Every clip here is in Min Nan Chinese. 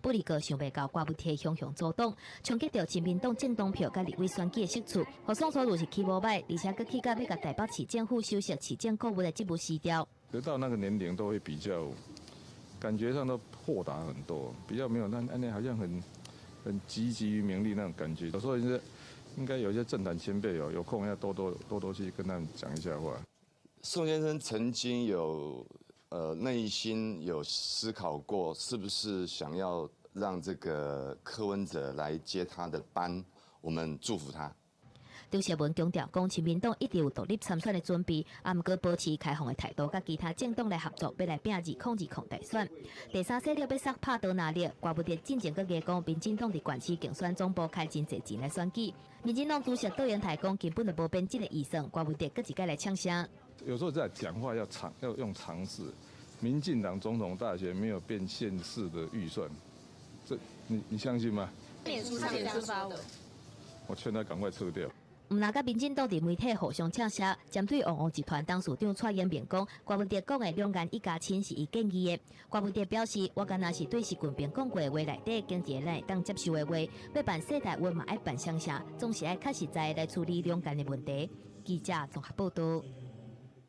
不過想袂到郭文鐵雄雄阻擋，衝擊著親民黨政黨票佮立委選舉的勝出，予宋楚瑜是起無䆀，而且閣氣到欲共台北市政府首席市政顧問的職務辭掉。得到那個年齡都會比較感覺上都豁達很多，比較沒有那好像很汲汲於名利那種感覺。所以是應該有一些政壇前輩哦，有空要多多多多去跟他們講一下話。宋先生曾經有內心有思考過，是不是想要讓這個柯文哲來接他的班？我們祝福他。張協文強調，講親民黨一直有獨立參選的準備，啊，毋過保持開放的態度，佮其他政黨來合作，欲來拚2020大選。第三勢力欲殺拍倒拿力，郭文哲進前閣講，民進黨佇縣市競選總部開真濟錢來選舉。民進黨主席郭榮泰講，根本就無編這个預算，郭文哲閣一擺來嗆聲。有時候在講話要常要用常識。民進黨總統大選沒有編縣市的預算，這你相信嗎？臉書上這樣發文，我勸他趕快撤掉。毋但佮民進黨佇媒體互相嗆聲，針對旺旺集團董事長蔡衍明講，郭文哲講的兩岸一家親是伊建議的。郭文哲表示，我敢若是對習近平講過的話內底，經濟咱會當接受的話，欲辦世大運嘛愛辦雙城，總是愛較實在來處理兩岸的問題。記者綜合報道。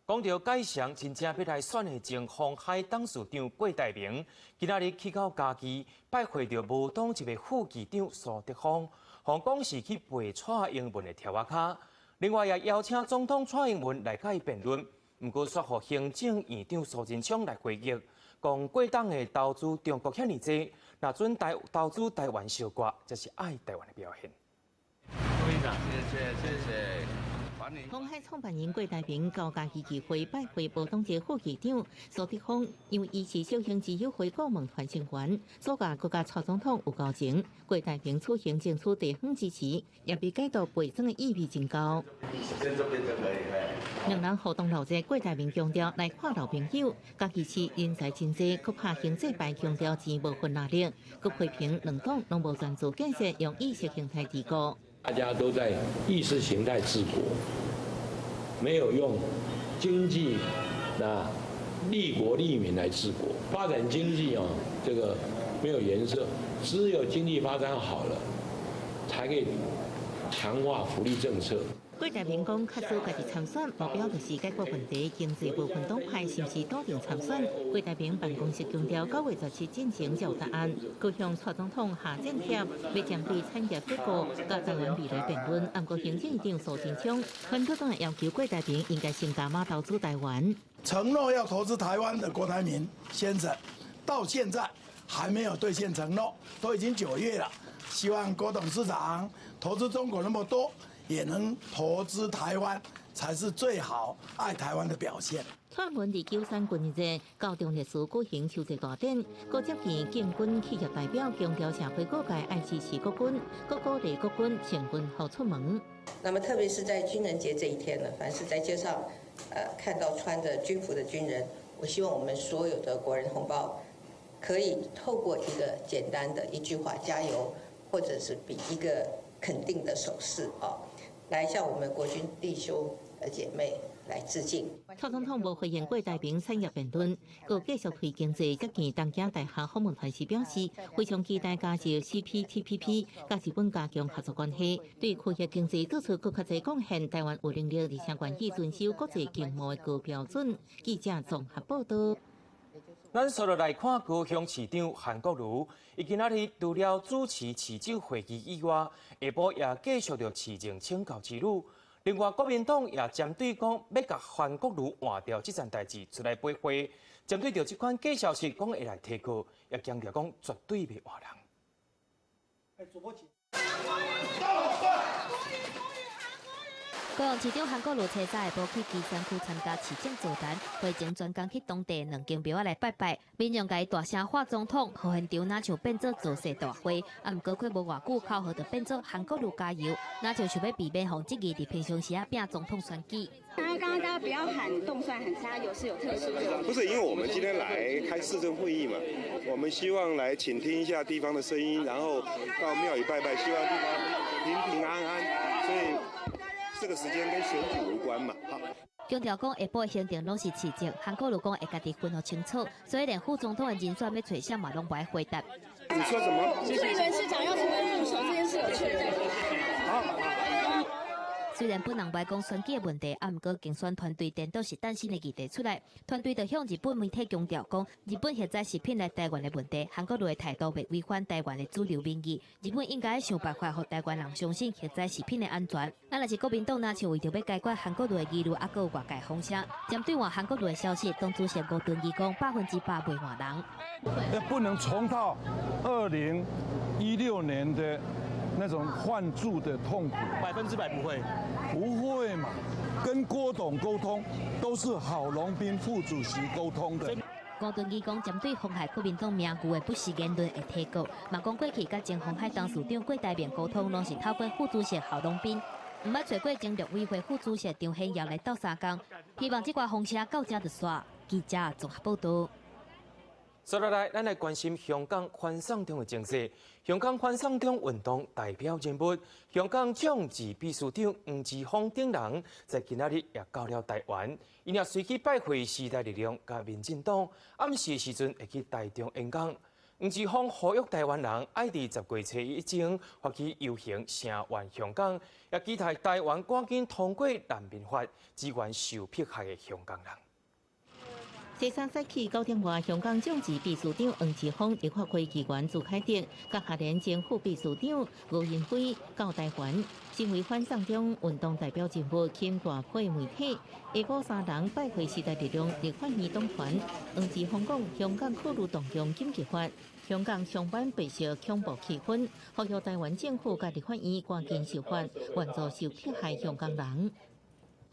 講著蓋上真正欲來選的前鴻海董事長郭台銘，今仔日去到嘉義拜會著無黨籍的副議長蘇德峰，予講是去背蔡英文的柱仔跤。另外也邀請總統蔡英文來共伊辯論，毋過煞予行政院長蘇貞昌來回擊，講郭董的投資中國遐爾濟，若準台投資台灣燒割，這是愛台灣的表現。會長，謝謝謝謝。鴻海創辦人郭台銘到嘉義議會拜會無黨籍副議長蘇德峰，因為伊是小型之友會顧問團成員，所以閣佮蔡總統有交情。郭台銘此行爭取地方支持，也被解讀背莊的意味真高。先這邊就可以。兩人互動鬧熱，郭台銘強調來看老朋友，嘉義市人才真濟，閣拍經濟牌強調錢無分藍綠，閣批評兩黨攏無專注建設用意識形態治國。大家都在意識形態治國，沒有用經濟那利國利民來治國。發展經濟啊，這個沒有顏色，只有經濟發展好了，才可以強化福利政策。郭台銘講，較早家己參選，目標就是解決問題，經濟無分黨派，是毋是黨定參選？郭台銘辦公室強調，9月17進前才有答案。閣向蔡總統下戰帖，欲針對產業結構佮台灣未來辯論。毋過行政院長蘇貞昌反對黨要求郭台銘應該先加碼投資台灣。承諾要投資台灣的郭台銘先生，到現在還沒有兌現承諾，都已經9月了。希望郭董事長投資中國那麼多，也能投資台灣，才是最好愛台灣的表現。蔡英文佇九三軍人節到中烈祠舉行秋祭大典，閣接見建軍企業代表，強調社會各界愛支持國軍，閣鼓勵國軍穿軍服出門。那麼特別是在軍人節這一天呢，凡是在街上，看到穿着軍服的軍人，我希望我們所有的國人同胞，可以透過一個簡單的一句話加油，或者是比一個肯定的手勢啊，來向我們國軍弟兄姐妹來致敬。蔡總統無回應郭台銘產業辯論，閣繼續推經濟。接見東京大學訪問團時表示，非常期待加入 CPTPP，佮日本加強合作關係，對區域經濟做出閣較濟貢獻。台灣有能力，而且願意遵守國際經貿的高標準。記者綜合報道。咱紲落來看高雄市長韓國瑜，伊今仔日除了主持市政會議以外，下晡也繼續著市政請教之旅。另外，國民黨也針對講欲共韓國瑜換掉這件代誌出來掰話，針對著這款假消息講會來提告，也強調講絕對袂換人。高雄市長韓國瑜初三下晡去旗山區參加市政座談，會前專工去當地兩間廟仔來拜拜，民眾共伊大聲喊總統，予現場若像變做造勢大會。啊，毋過過無偌久，口號就變做韓國瑜加油，若像想欲避免予質疑佇平常時仔拚總統選舉。剛剛大家不要喊凍蒜，喊加油是有特殊的。不是，因為我們今天來開市政會議嘛，我們希望來傾聽一下地方的聲音，然後到廟宇拜拜，希望地方平平安安，所以這個時間跟選舉無關嘛。好。強調講下晡的行程攏是市政，韓國瑜講會家己分予清楚，所以連副總統的人選欲揣誰嘛攏無愛回答。你說什麼？朱立倫市長要成為副手這件事有確認。雖然本人無愛講選舉的問題，啊，毋過競選團隊顛倒是等新的議題出來，團隊就向日本媒體強調講，日本核載食品來台灣的問題，韓國瑜的態度袂違反台灣的主流民意，日本應該想辦法，予台灣人相信核載食品的安全。啊，若是國民黨若像為著欲解決韓國瑜的疑慮，啊，閣有外界風聲，針對換韓國瑜的消息，黨主席吳敦義講100%袂換人。不能重蹈2016年的那種換柱的痛苦， 100%不會，不會嘛？跟郭董溝通都是郝龍斌副主席溝通的。吳敦義講，針對鴻海國民黨名譽的不實言論會提告，嘛講過去佮前鴻海董事長郭台銘溝通，攏是透過副主席郝龍斌，毋捌揣過前陸委會副主席張顯耀來鬥相共，希望這寡風聲到這就煞。記者綜合報道。接落來，咱來關心香港反送中的情勢。香港反送中運動代表人物、香港眾志秘書長黃之鋒等人，在今仔日也到了台灣。𪜶也隨去拜會時代力量佮民進黨，暗時時陣會去台中演講。黃之鋒呼籲台灣人愛佇10月初一前發起遊行聲援香港，也期待台灣趕緊通過難民法，支援受迫害的香港人。初三早起9點外，香港眾志秘書長黃之鋒、立法會議員朱凱廸、佮學聯前副秘書長吳仁輝到台灣，成為反送中運動代表人物兼大批媒體。下晡三人拜會時代力量立法院黨團。黃之鋒講，香港考慮動用緊急法，香港相反白色恐怖氣氛，呼籲台灣政府佮立法院趕緊修法，援助受迫害香港人。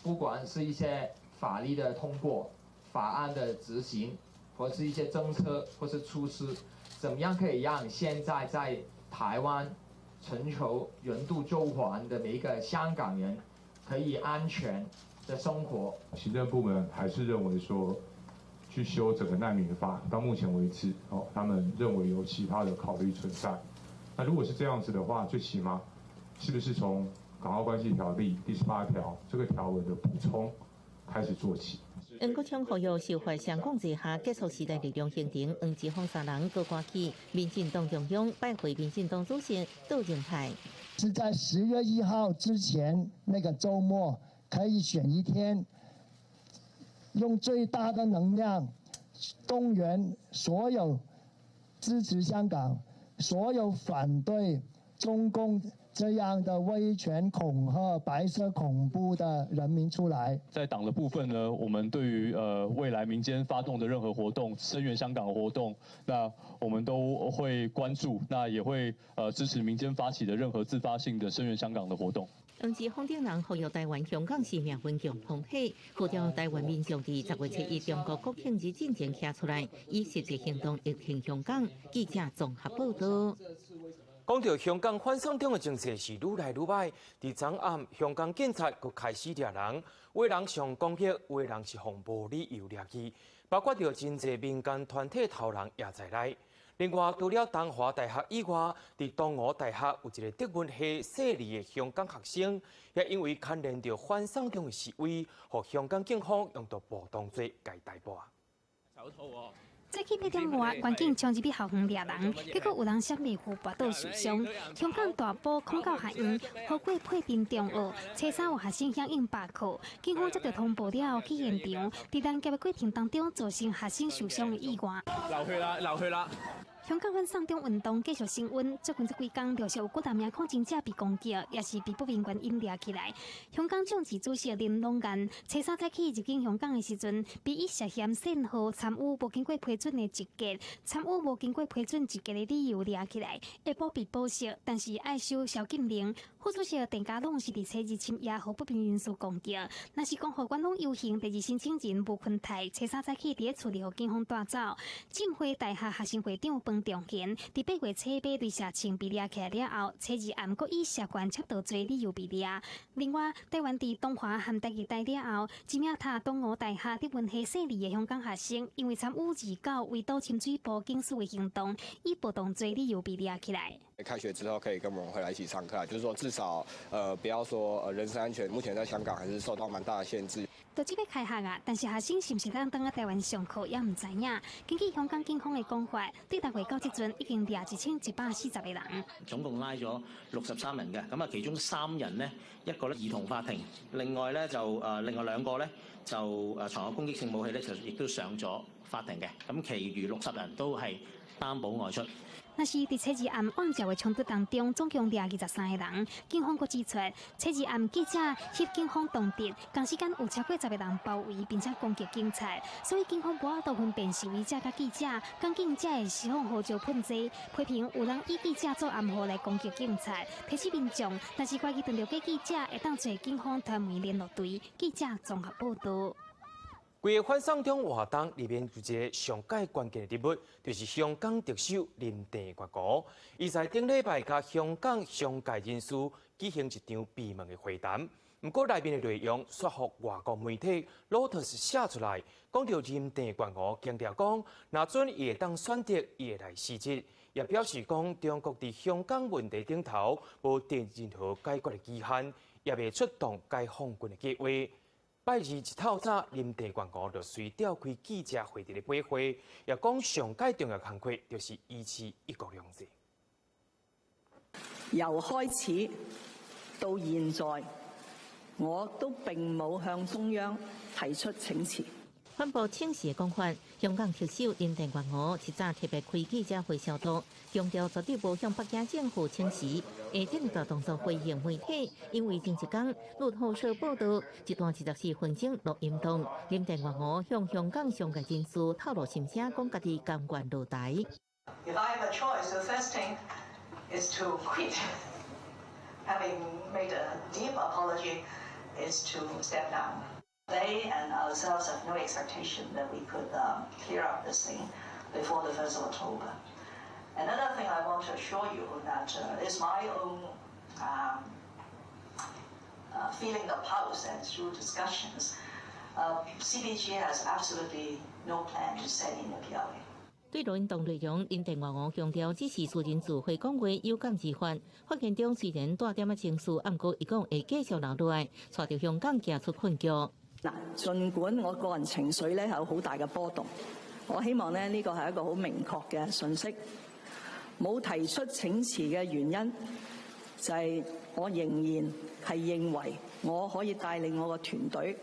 不管是一些法律的通過，法案的執行，或是一些政策，或是措施，怎麼樣可以讓現在在台灣尋求人道救援的每一個香港人可以安全的生活？行政部門還是認為說，去修整個難民法，到目前為止，哦，他們認為有其他的考慮存在。那如果是這樣子的話，最起碼是不是從港澳關係條例第18條這個條文的補充開始做起？黃國昌呼籲修法雙管齊下結束時代力量行程，黃之鋒三人閣趕去民進黨中央拜會民進黨主席杜榮泰。是在10月1號之前那個週末，可以選一天，用最大的能量動員所有支持香港、所有反對中共這樣的威權恐嚇、白色恐怖的人民出來。在黨的部分呢，我們對於未來民間發動的任何活動、聲援香港的活動，那我們都會關注，那也會支持民間發起的任何自發性的聲援香港的活動。黃之鋒等人呼籲台灣香港是命運共同體，號召台灣民眾佇10月初一中國國慶日進前站出來，以實際行動力挺香港。記者綜合報道。講到香港反送中的情勢是愈來愈歹，佇昨暗，香港警察閣開始掠人，有的人上攻擊，有的人是予無理由掠去，包括著真濟民間團體頭人也在內。另外，除了東華大學以外，佇東吳大學有一個德文系碩士的香港學生，也因為牽連著反送中的示威，予香港警方用著暴動罪共逮捕。早起8點外，員警衝入去校園掠人，結果有人閃袂赴跋倒受傷。香港大埔孔教學院雨過配平中學，初三有學生響應罷課，警方接到通報了後去現場，佇攔截的過程當中造成學生受傷的意外。流血啦！流血啦！香港反送中運動繼續升溫，最近這幾工陸續有幾大名抗爭者被攻擊，也是被不明原因掠起來。香港眾志主席林朗彥初三早起入境香港的時陣，被以涉嫌煽惑參與無經過批准的集結、參與無經過批准集結的理由掠起來，下晡被保釋，但是愛守宵禁令。副主席鄭家朗是佇初二深夜予不明人士攻擊，若是講予元朗遊行第二申請人吳坤泰初三早起佇咧厝裡予警方帶走。浸會大學學生會長彭仲賢佇8月初八雷射槍被掠起來了後，初二暗閣以涉嫌竊盜罪理由被掠。另外，台灣佇東華和台藝大了後，一名讀東吳大學德文系碩士的香港學生，因為參與29圍堵深水埗警署的行動，以暴動罪理由被掠起來。開學之後可以跟我們回來一起上課，就是說至少不要說人身安全，目前在香港還是受到蠻大的限制。就這欲開學啊，但是學生是毋是當轉來台灣上課也毋知影。根據香港警方的講法，對6月到這陣已經掠1140個人。總共拉咗63人嘅，咁啊其中三人呢，一個咧兒童法庭，另外咧就另外兩個咧就藏有攻擊性武器咧就亦都上咗法庭嘅，咁其餘60人都係擔保外出。若是佇初二暗旺角的衝突當中，總共掠23個人。警方閣指出，初二暗記者翕警方動彈，同時間有超過10個人包圍並且攻擊警察，所以警方無法度分辨示威者佮記者。港警才會釋放胡椒噴劑，批評有人以記者做暗號來攻擊警察，提醒民眾，若是懷疑碰著假記者，會當揣警方傳媒聯絡隊。記者綜合報導。規个反送中活動裡面有一个上蓋關鍵的人物，就是香港特首林鄭月娥。伊在頂禮拜佮香港商界人士舉行一場閉門的會談。毋過內面的內容煞予外國媒體路透社寫出來，講著林鄭月娥強調講，若準伊會當選擇，伊會來辭職，也表示講中國佇香港問題頂頭無定任何解決的期限，也袂出動解放軍的計劃。拜二一透早，林鄭月娥就隨召開記者會佇咧回會，也講上蓋重要工課就是維持一國兩制。由開始到現在，我都並冇向中央提出請辭。反駁請辭的講法，香港特首林鄭月娥一早特別開記者會消毒，強調絕對無向北京政府請辭，會進大動作回應媒體。因為前一工路透社報道，一段24分鐘錄音檔，林鄭月娥向香港商界人士透露心聲，講家己甘願落台。 If I have a choice, the first thing is to quit. Having made a deep apology, is to step down. They and ourselves have no expectation that we could clear up this thing before the 1st of October. Another thing I want to assure you that is my own feeling the pulse and through discussions, CBG has absolutely no plan to send in a PLA. 對錄音檔內容，林鄭月娥強調，只是私人自費講話，有感而發。發言中雖然帶點仔情緒，毋過伊講會繼續留落來，帶著香港行出困局。嗱，儘管我個人情緒咧有好大嘅波動，我希望咧呢個係一個好明確嘅訊息。冇提出請辭嘅原因，就係我仍然係認為我可以帶領我個團隊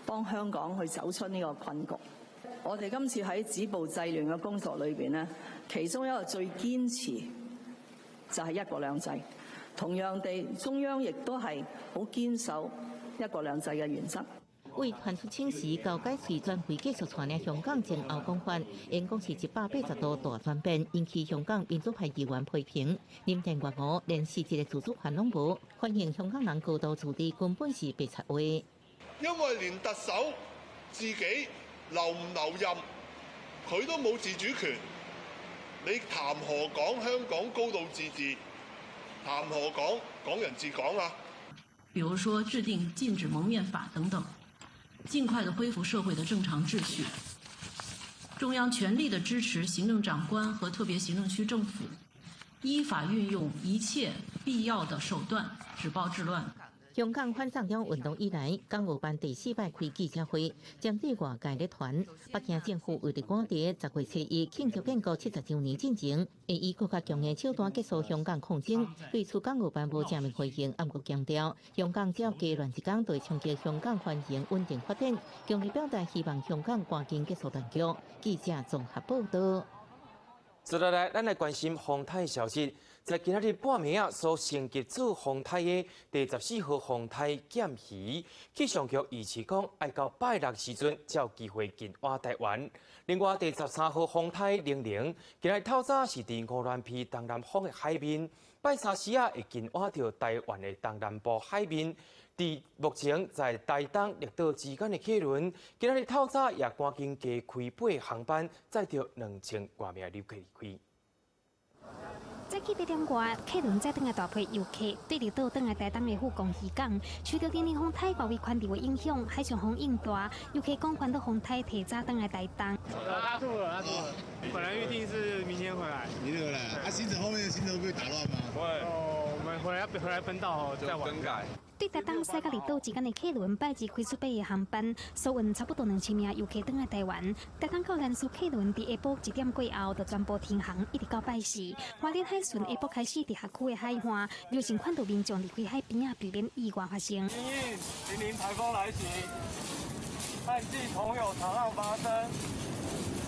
幫香港去走出呢個困局。我哋今次喺止暴制亂嘅工作裏邊咧，其中一個最堅持就係一國兩制。同樣地，中央亦都係好堅守一國兩制嘅原則。為傳出請辭到解隨轉會繼續帶領香港前後講法，因講是180度大轉變，引起香港民主派議員批評。林鄭月娥連實質的自主權攏無，反映香港人高度自治根本是白賊話。因為連特首自己留唔留任，佢都冇自主權，你談何講香港高度自治？談何講港人治港啊？比如說制定禁止蒙面法等等。盡快的恢復社會的正常秩序。中央全力的支持行政長官和特別行政區政府，依法運用一切必要的手段止暴制亂。香港反送中運動以來，港澳辦第四擺開記者會，針對外界咧傳，北京政府為著趕佇10月初1慶祝建國70週年進前，會以閣較強的手段結束香港抗爭。對此，港澳辦無正面回應，毋過強調，香港只要加亂一工，就會衝擊香港繁榮穩定發展，強烈表達希望香港趕緊結束亂局。記者綜合報導。接落來，咱來關心風颱消息。在今仔日半暝仔所升級做風颱的第14號風颱劍魚，氣象局預測講，愛到拜六時陣才有機會近倚台灣。另外，第13號風颱玲玲，今日透早是佇鵝鑾鼻東南方的海面，拜三時仔會近倚著台灣的東南部海面。佇目前在台東綠島之間的客輪，今仔日透早也趕緊加開八航班，載著2000外名旅客離開。早起8點外，客輪載轉來大批遊客，對綠島轉來台東的富岡漁港，受著玲玲風颱外圍環流的影響，海上風湧大，遊客講煩惱風颱提早轉來台東。他吐了，他吐了。本來預定是明天回來。明天回來，啊，行程後面的行程會被打亂嗎？會。哦，我們回來要回來本島再玩。對台東駛到離島之間的客輪，拜二開出8個航班，疏運差不多2000名遊客轉來台灣。台東到蘭嶼客輪佇下晡1點過後就全部停航，一直到拜四。花蓮海巡下晡開始佇轄區的海岸，留神勸導民眾離開海邊仔，避免意外發生。因應鈴鈴颱風來襲，旱季常有長浪發生，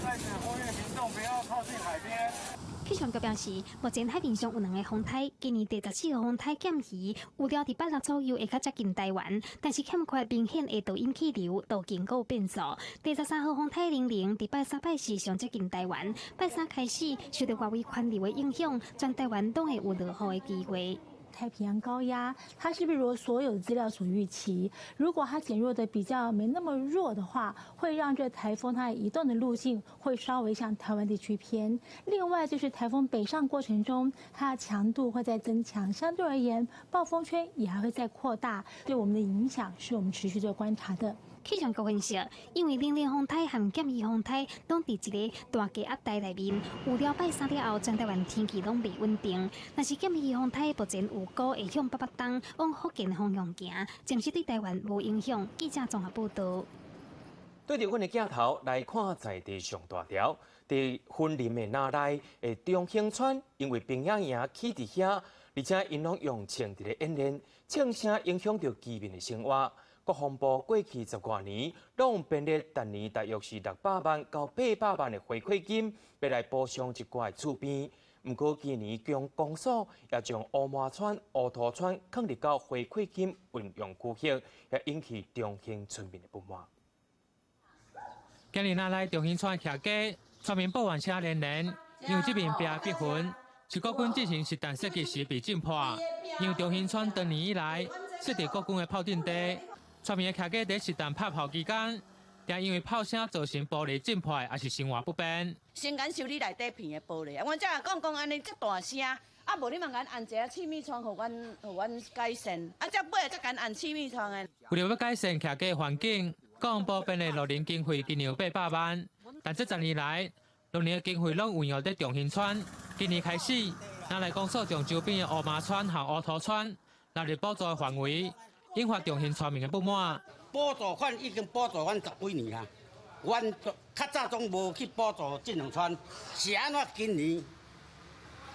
在此呼籲民眾不要靠近海邊。氣象局表示，目前海面上有兩个風颱，今年第14號風颱劍魚，預料佇拜六左右會較接近台灣，但是欠缺明顯的導引氣流，路徑閣有變數。第13號風颱鈴鈴佇拜三拜四上接近台灣，拜三開始受著外圍環流的影響，全台灣攏會有落雨的機會。太平洋高壓，它是不是如所有資料所預期？如果它減弱的比較沒那麼弱的話，會讓這颱風它移動的路徑會稍微向台灣地區偏。另外就是颱風北上過程中，它的強度會再增強，相對而言，暴風圈也還會再擴大，對我們的影響是我們持續做觀察的。氣象局分析，因為鈴鈴風颱和劍魚風颱攏佇一个大低壓帶內面，預料拜三了後，全台灣天氣攏袂穩定。若是劍魚風颱目前預估會向北北東往福建方向行，暫時對台灣無影響。記者綜合報導。對著阮的鏡頭來看，在地上大條，佇雲林的那內的中興村，因為兵仔營起佇遐，而且𪜶攏用槍佇咧演練，槍聲影響著居民的生活。國防部過去十外年，攏編列逐年大約是600萬到800萬的回饋金，欲來補償一寡的厝邊。毋過今年將公所也將烏麻村、烏塗村囥入到回饋金運用區域，也引起中興村民的不滿。今年若來中興村徛街，村民抱怨聲連連，因為這面壁壁墳是國軍進行實彈射擊時被震破，因為中興村多年以來設佇國軍的炮陣地。村民的徛家佇實彈拍炮期間，定因為炮聲造成玻璃震破，也是生活不便。先共修理內底片的玻璃，阮才講講按呢遮大聲，啊無你嘛共按一个氣密窗，予阮改善，啊才尾才共按氣密窗的。為了欲改善徛家環境，國防部編的露營經費今年有800萬，但這10年來，露營的經費攏運用佇中興村。今年開始，若來公所將周邊的烏麻村和烏塗村納入補助的範圍。引發中興村民的不滿。補助款已經補助阮十幾年啦，阮較早總無去補助這兩村，是按怎今年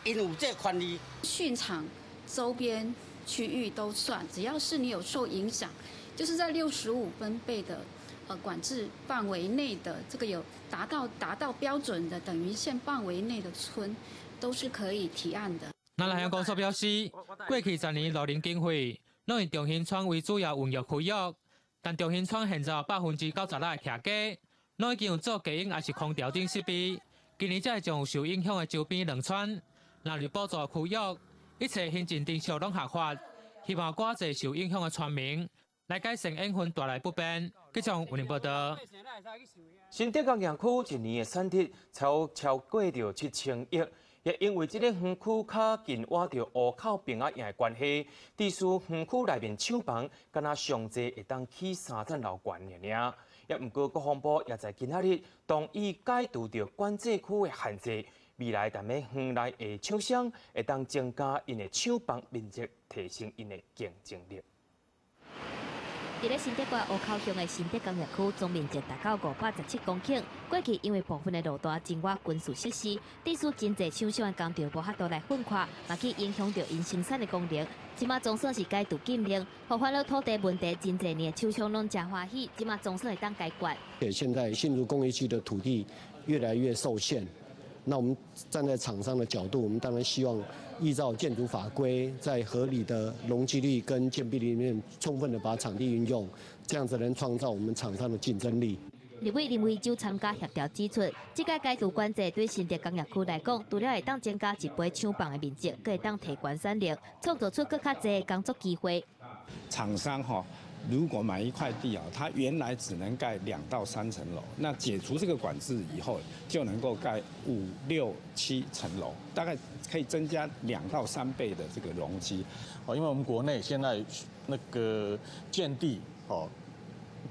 𪜶有這權利？訓場周邊區域都算，只要是你有受影響，就是在65分貝的管制範圍內的，這個有達到標準的等於線範圍內的村，都是可以提案的。那來鄉公所表示，過去10年露營經費攏以中興村為主要運用區域，但中興村現在有96%的徛家，攏已經有做隔音抑是空調等設備。今年才會將有受影響的周邊兩村納入補助區域，一切行政程序攏合法，希望較濟受影響的村民來改善煙熏帶來不便。繼續為您報道。新竹工業區一年的產值超過著7000億。也因為這个園區較緊倚著湖口兵仔營的關係，致使園區內面廠房敢若上濟會當起三層樓懸爾爾。也毋過國防部也在今仔日同意解除著管制區的限制，未來踮咧園內的廠商會當增加𪜶的廠房面積，提升𪜶的競爭力。佇咧新竹縣湖口鄉的新竹工業區，總面積達到517公頃。過去因為部分的路段真倚軍事設施，致使真濟廠商的工廠無法度來訓擴，嘛去影響著𪜶生產的功能。這馬總算是解除禁令，予煩惱土地問題真濟年的廠商攏誠歡喜。這馬總算會當解決。現在新竹工業區的土地越來越受限，那我們站在廠商的角度，我們當然希望依照建築法規，在合理的容積率跟建蔽率裡面，充分的把場地運用，這樣子能創造我們廠商的競爭力。立委林為洲參加協調指出，這個解除管制對新竹工業區來講，除了會當增加一倍廠房的面積，閣會當提懸產能，創造出閣較濟的工作機會。廠商哈，如果買一塊地啊，它原來只能蓋2到3層樓，那解除這個管制以後，就能夠蓋5、6、7層樓，大概可以增加2到3倍的這個容積。哦，因為我們國內現在那個建地哦，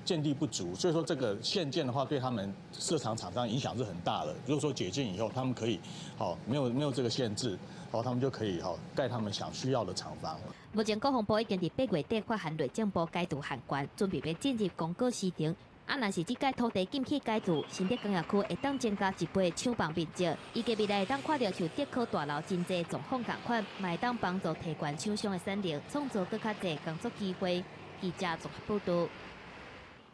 建地不足，所以說這個限建的話，對他們設廠廠商影響是很大的。如果說解禁以後，他們可以，好沒有這個限制，好，他們就可以好蓋他們想需要的廠房。目前國防部已經佇8月底發函內政部解除限關，準備欲進入公告時程。啊，若是這屆土地禁去解除，新竹工業區會當增加一倍廠房面積，預計未來會當看著像竹科大樓真濟狀況仝款，嘛會當幫助提懸廠商的產能，創造閣較濟工作機會。記者綜合報導。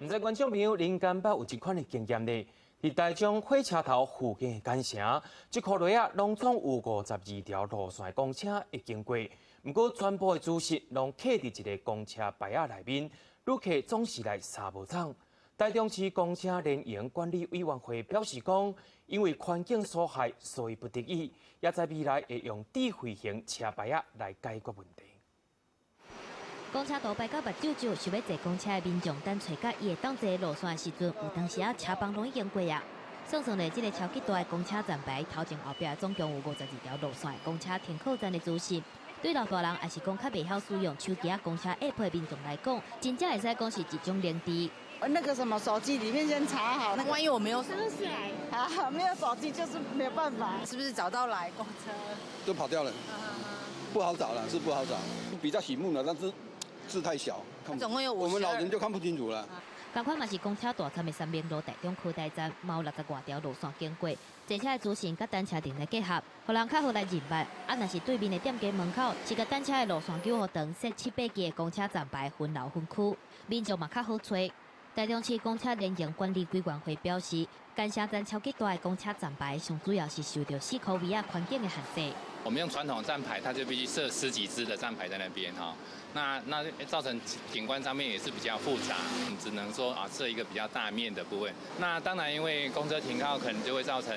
毋知觀眾朋友，恁敢捌有這款的經驗呢？佇台中火車頭附近的干城，這箍內仔攏總有52條路線的公車會經過，毋過全部的資訊攏刻佇一个公車牌仔內面，旅客總是來捎無走。台中市公車聯營管理委員會表示講，因為環境所害，所以不得已，也在未來會用智慧型車牌仔來解決問題。公車圖排到目睭睭，想欲坐公車的民眾等揣到伊會當坐的路線的時陣，有當時仔車枋攏已經過啊。算算咧，這个超級大的公車站牌頭前後壁總共有52條路線的公車停靠站的資訊。對老大人，抑是講較袂曉使用手機仔公車 App 的民眾來講，真正會使講是一種靈智。那個什麼手機裡面先查好，那萬一我沒有啊，沒有手機就是沒有辦法，是不是找到來公車？都跑掉了，不好找了，是不好找，比較醒目了，但是字太小，總共有我們老人就看不清楚了。仝款嘛是公車大站的三民路台中科大站，嘛有60外條路線經過，坐車的資訊佮等車程來結合，予人較好來認捌。啊，若是對面的店家門口是共等車的路線糾予長，設七八支的公車站牌分流分區，民眾嘛較好揣。台中市公車聯營管理委員會表示，干城站超級大的公車站牌，上主要是受著四箍圍仔環境的限制。我們用傳統站牌，它就必須設十幾支的站牌在那邊哈，那造成景觀上面也是比較複雜，我們只能說啊設一個比較大面的部分。那當然，因為公車停靠可能就會造成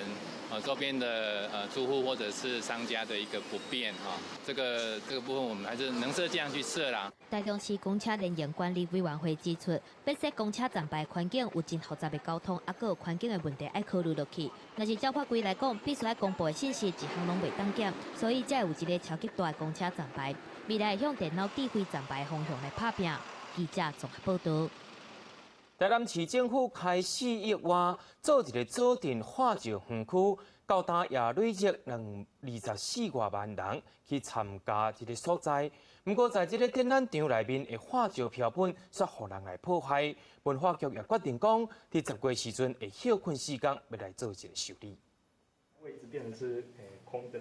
周邊的住戶或者是商家的一個不便哈，這個部分我們還是能設盡量去設啦。台中市公車聯營管理委員會指出，欲設公車站牌環境有真複雜的交通，抑閣有環境的問題愛考慮落去。若是照法規來講，必須愛公布的信息一項攏袂當減，所以才會有這个超級大的公車站牌。未來會向電腦智慧站牌方向來拍拚。記者綜合報導。台南市政府開4億外做一个藻鎮化石園區，到今也累積24外萬人去參加這个所在。毋過，在這个展覽場內面的化石標本，煞予人來破壞。文化局也決定講，佇10月時陣會歇睏四工，欲來做一个修理。位置變成是空的。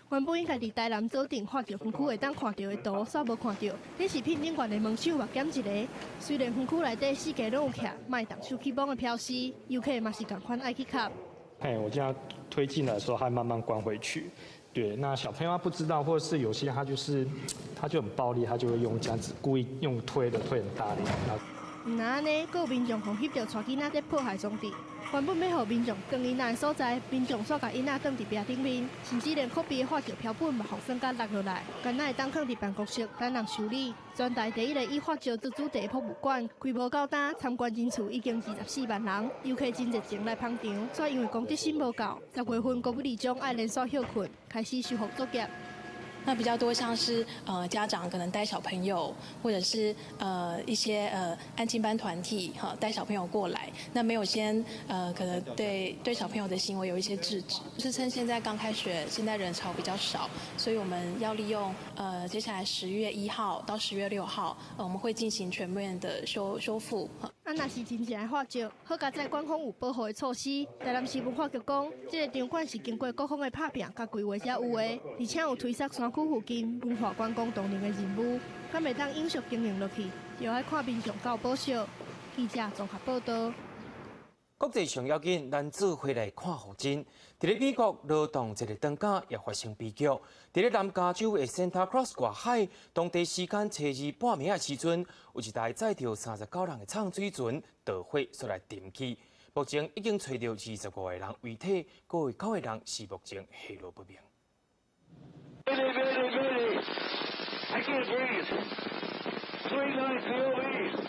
原本應該佇台南藻鎮化石園區會當看著的圖，煞無看著。顯示品頂懸的門手嘛減一个。雖然園區內底四界攏有徛莫動手去摸的標識，遊客嘛是仝款愛去磕。嘿，我這樣推進來的時候，它慢慢關回去。對，那小朋友他不知道，或者是有些他就是他就很暴力，他就會用這樣子故意用推的推很大力。毋但按呢，閣有民眾予翕著帶囡仔佇破壞裝置。原本欲予民眾轉囡仔的所在，民眾煞共囡仔轉佇壁頂面，甚至連可悲的化石標本嘛，予算甲落落來，敢若會當囥佇辦公室等人修理。全台第一个以化石做主題的博物館，規模到今參觀人次已經24萬人，遊客真熱情來捧場。煞因為公德心無夠，10月份國美里長愛連續歇睏，開始修復作業。那比較多像是家長可能帶小朋友，或者是一些安親班團體哈帶小朋友過來，那沒有先可能對小朋友的行為有一些制止，是趁現在剛開學，現在人潮比較少，所以我們要利用接下來10月1號到10月6號，我們會進行全面的修復。啊，若是真正的化石，好佳哉館方有保護的措施。台南市文化局講，這个場館是經過各方的拍拚佮規劃才有的，而且有推捒山區附近文化觀光動能的任務，敢會當永續經營落去，就愛看民眾夠保守。記者綜合報導。國際上要緊，咱做伙來看予真。佇咧美國勞動節的長假也發生悲劇。佇咧南加州的 Santa Cruz 外海，當地時間初二半暝的時陣，有一台載著39人的藏水船著火，煞來沉去。目前已經揣著25個人遺體，閣有九個人是目前下落不明。 Mayday, mayday, mayday. I can't breathe. 39 POV.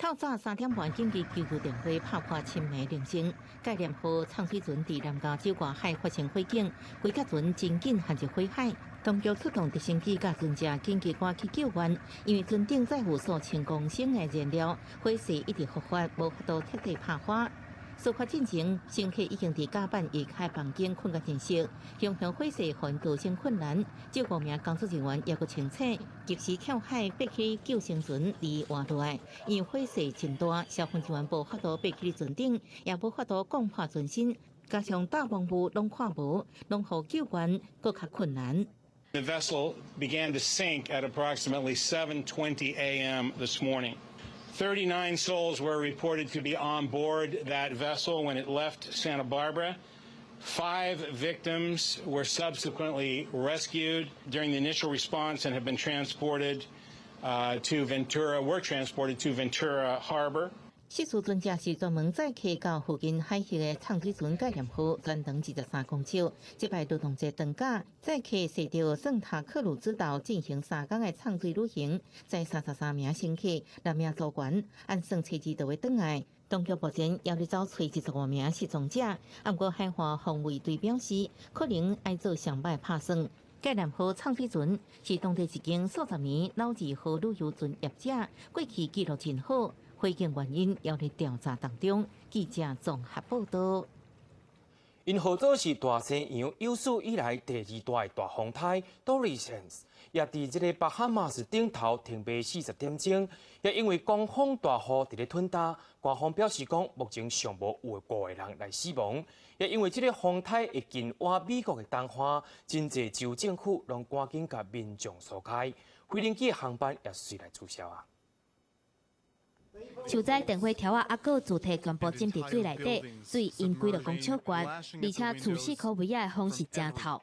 透早3點半緊急求救電話拍破深暝鈴聲，概念號藏水船佇南加州外海發生火警，規架船真緊陷入火海，當局出動直升機佮船隻緊急趕去救援，因為船頂載有數千公升的燃料，火勢一直復發，無法度徹底拍火。事發進前，乘客已經佇甲板以下房間睏甲真熟，熊熊火勢予𪜶逃生困難，這五名工作人員猶閣清醒，及時跳海爬起救生船離活落來。因為火勢真大，消防人員無法度爬起船頂，也無法度摃破船身，加上大風霧攏看無，攏予救援閣較困難。 The vessel began to sink at approximately 7:20 a.m. this morning. 39 souls were reported to be on board that vessel when it left Santa Barbara. Five victims were subsequently rescued during the initial response and have been transported to Ventura, were transported to Ventura Harbor. 失事船隻是專門載客到附近海域的藏水船概念號，全長23公尺。這擺勞動節長假，載客駛到聖塔克魯茲島進行3工的藏水旅行，載33名乘客，六名組員，按算初二就會轉來。當局目前猶咧走揣25名失蹤者，毋過海岸防衛隊表示，可能愛做上擺拍算。概念號藏水船是當地一間數十年老字號旅遊船業者，過去記錄真好。火警原因猶咧調查當中，記者綜合報道。𪜶號做是大西洋有史以來第二大的大風颱多利安，也佇這個巴哈馬斯頂頭停飛40點鐘，也因為狂風大雨佇咧吞焦，官方表示講目前尚無有五個人來死亡。也因為這個風颱會近倚美國的東岸，真濟州政府攏趕緊共民眾疏開，飛行機航班也隨來取消啊。樹災電火柱仔，猶閣柱體全部浸佇水內底，水淹幾落公尺懸，而且厝四箍圍仔的風是誠透。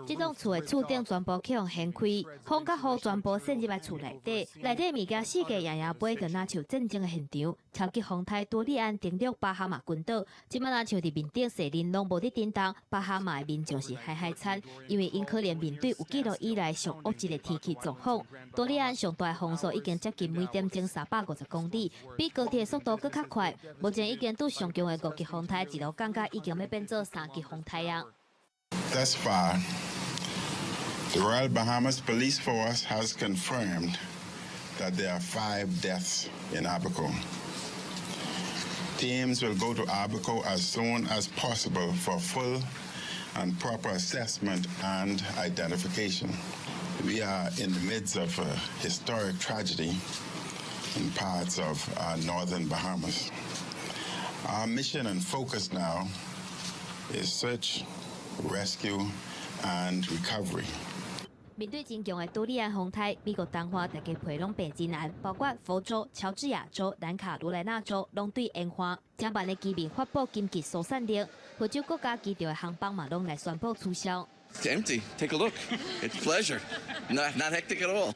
這棟厝的厝頂全部去予掀開，風佮雨全部滲入來厝內底，內底物件四界搖搖飛，就若像戰爭的現場。超級風颱多利安登陸巴哈馬群島，這擺若像佇面頂踅輪攏無佇振動，巴哈馬的民眾是害害慘，因為𪜶可能面對有記錄以來上惡質的天氣狀況。多利安上大風速已經接近每點鐘350公里，比高鐵速度閣較快。目前已經拄上強的五級風颱，一路降到已經欲變做三級風颱啊。 Thus far, the Royal Bahamas Police Force has confirmed that there are five deaths in Abaco. Teams will go to Abaco as soon as possible for full and proper assessment and identification. We are in the midst of a historic tragedy in parts of northern Bahamas. Our mission and focus now is search, rescue, and recovery. 面對真強的多利安風颱，美國東岸大家皮攏變真紅，包括佛州、喬治亞州、南卡羅來納州，攏對淹旱。成萬的居民發布緊急疏散令，佛州國家機場的航班嘛攏來宣布取消。 It's empty. Take a look. It's pleasure. Not hectic at all.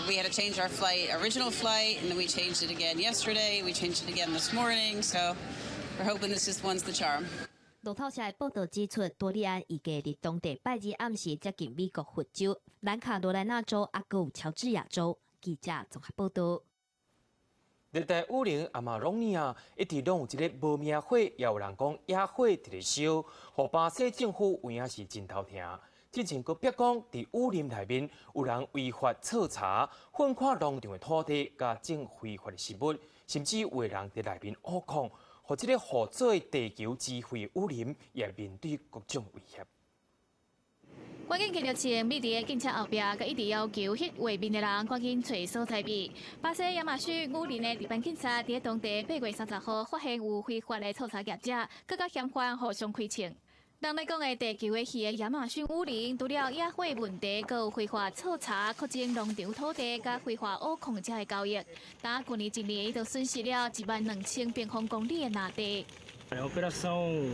We had to change our flight, original flight, and then we changed it again yesterday. We changed it again this morning. So we're hoping this just one's the charm. 路透社的報道指出，多利安預計佇當地拜二暗時接近美國佛州、南卡羅來納州，猶閣有喬治亞州。記者綜合報道。熱帶雨林亞馬隆尼亞一直攏有這个無名火，也有人講野火佇咧燒，予巴西政府有影是真頭疼。之前閣別講，佇雨林內面有人違法採茶、糞看農場的土地，佮種非法的食物，甚至有人佇內面挖礦，予這个號做地球之肺雨林也面對各種威脅。趕緊騎著車，覕佇警車後壁，閣一直要求翕畫面的人趕緊揣所在避。巴西亞馬遜雨林的治安警察佇當地8月30號發現有非法的採茶業者，閣佮嫌犯互相開槍。人咧講的地球的肺的亞馬遜雨林，除了野火問題，閣有非法採茶、擴增農場土地、佮非法挖礦者的交易。單舊年一年就損失了1萬2千平方公里的林地。 Operação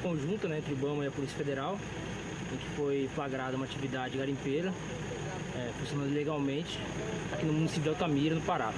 conjunta entre o IBAMA e a Polícia Federal, em que foi flagrada uma atividade garimpeira funcionando ilegalmente aqui no município de Altamira, no Pará.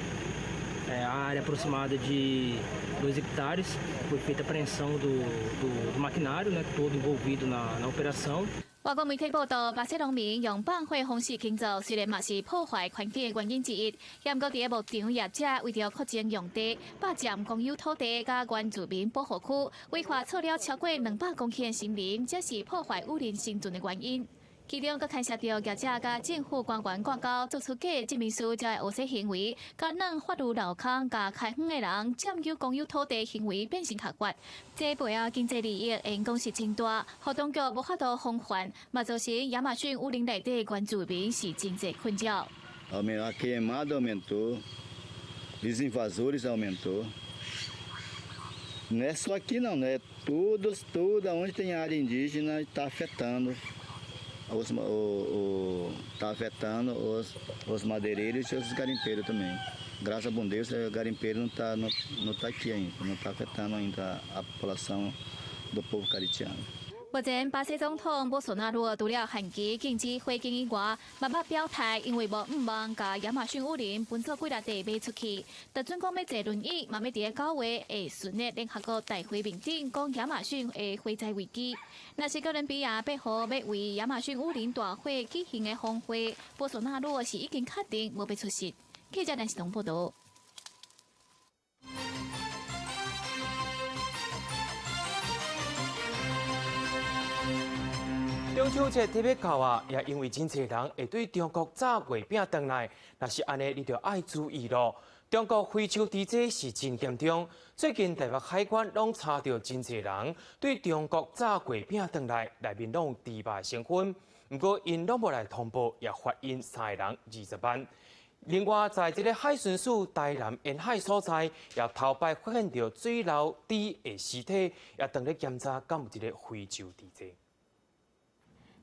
A área aproximada de 2 hectares, foi feita a apreensão do maquinário, né, todo envolvido na operação. 外國媒體報道，巴西農民用放火方式耕作，雖然嘛是破壞環境的原因之一，也毋過佇个牧場業者為著擴增用地，霸佔公有土地佮原住民保護區，違法锉了超過200公頃的森林，這是破壞雨林生存的原因。其中，閣牽涉著業者佮政府官員掛鈎，做出假證明書，才會烏色行為，佮讓法律漏空、共開荒的人佔有公有土地行為變成合法，這背後經濟利益影響是真大，予當局無法度防範，嘛造成亞馬遜雨林內底原住民是真濟困擾。 A queimada aumentou, os invasores aumentou. Não é só aqui não, né? Todos, toda onde tem área indígena está afetando os, o, o, tá afetando os, os madeireiros e os garimpeiros também. Graças a bom Deus, o garimpeiro não tá aqui ainda, não está afetando ainda a população do povo karitiano. 目前，巴西總統波索納羅除了限期禁止火警以外，嘛捌表態，因為無毋望共亞馬遜雨林分做幾若塊賣出去。就準講欲坐輪椅，嘛欲佇9月下旬的聯合國大會面頂講亞馬遜的火災危機。若是哥倫比亞八號欲為亞馬遜雨林大火舉行的峰會，波索納羅是已經確定無欲出席。記者陳世東報道。中秋節特別到啊，也因為真濟人會對中國炸月餅轉來，若是按呢，你就愛注意囉。中國非洲豬災是真嚴重，最近台北海關攏查著真濟人對中國炸月餅轉來，內面攏有豬肉成分。毋過𪜶攏無來通報，也罰𪜶三个人20萬。另外，在這个海巡署台南沿海所在，也頭擺發現著水流豬的屍體，也當咧檢查，敢有這个非洲豬災。